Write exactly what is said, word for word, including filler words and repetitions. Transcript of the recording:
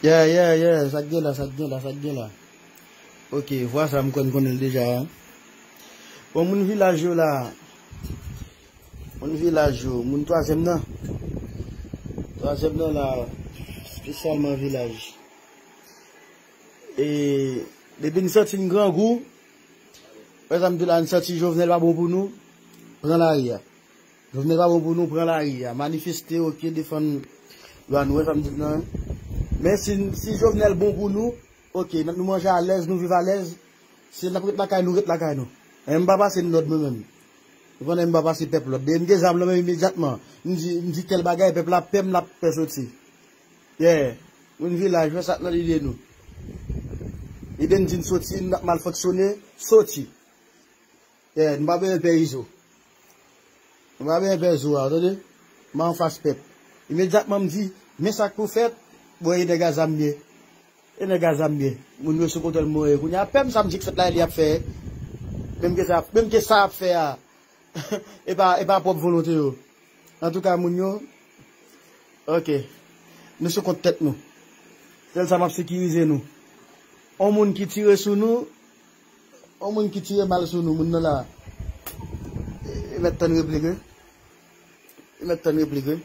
Yeah, yeah, yeah, sa k gen la, sa k gen la, sa k gen la. Ok, vwa sa m konn konnen l deja. Bon, moun vilaj yo la. Moun vilaj yo, moun twazyèm nan. Twazyèm nan la, espesyalman vilaj. E depi n santi n grangou, wè sa m di la, n santi Jovenel pa bon pou nou, pran lari a. Jovenel pa bon pou nou, pran lari a. Manifeste, ok, defann dwa nou, wè sa m di la. Men si, si Jovenel bon pou nou, ok, n ap nou manje alèz, nou viv alèz. Si n ap ret lakay nou, ret lakay nou. Men m pa pase n lòd mwen menm. Ou konnen m pa pase pèp lòd. Depi m gen zam lan men imedyatman, m di, m di tèl bagay, pèp la pè m, l ap pè soti. Yeah. Moun vilaj, fè sa k nan lide nou. Lide n di n soti, n ap mal fonksyone, soti. Yeah, nou pa bezwen pè Izo. Nou pa bezwen pè Zo a, w tande? M anfas pèp. Imedyatman m di, men sa k pou fèt, bon, e nèg a zam ye. E nèg a zam ye. Moun yo sou kontwòl mwen ye. Kounye a, pè m sa m di k fèt la, li ap fè. Menm ke sa, menm ke sa ap fè a. E pa, e pa pwòp volonte yo. Antouka, moun yo, ok. Nou sou kont tèt nou. Sèl sa m ap sekirize nou. On moun ki tire sou nou, on moun ki tire bal sou nou, moun nan la. E, e mèt tann replik, wi. E mèt tann replik, wi.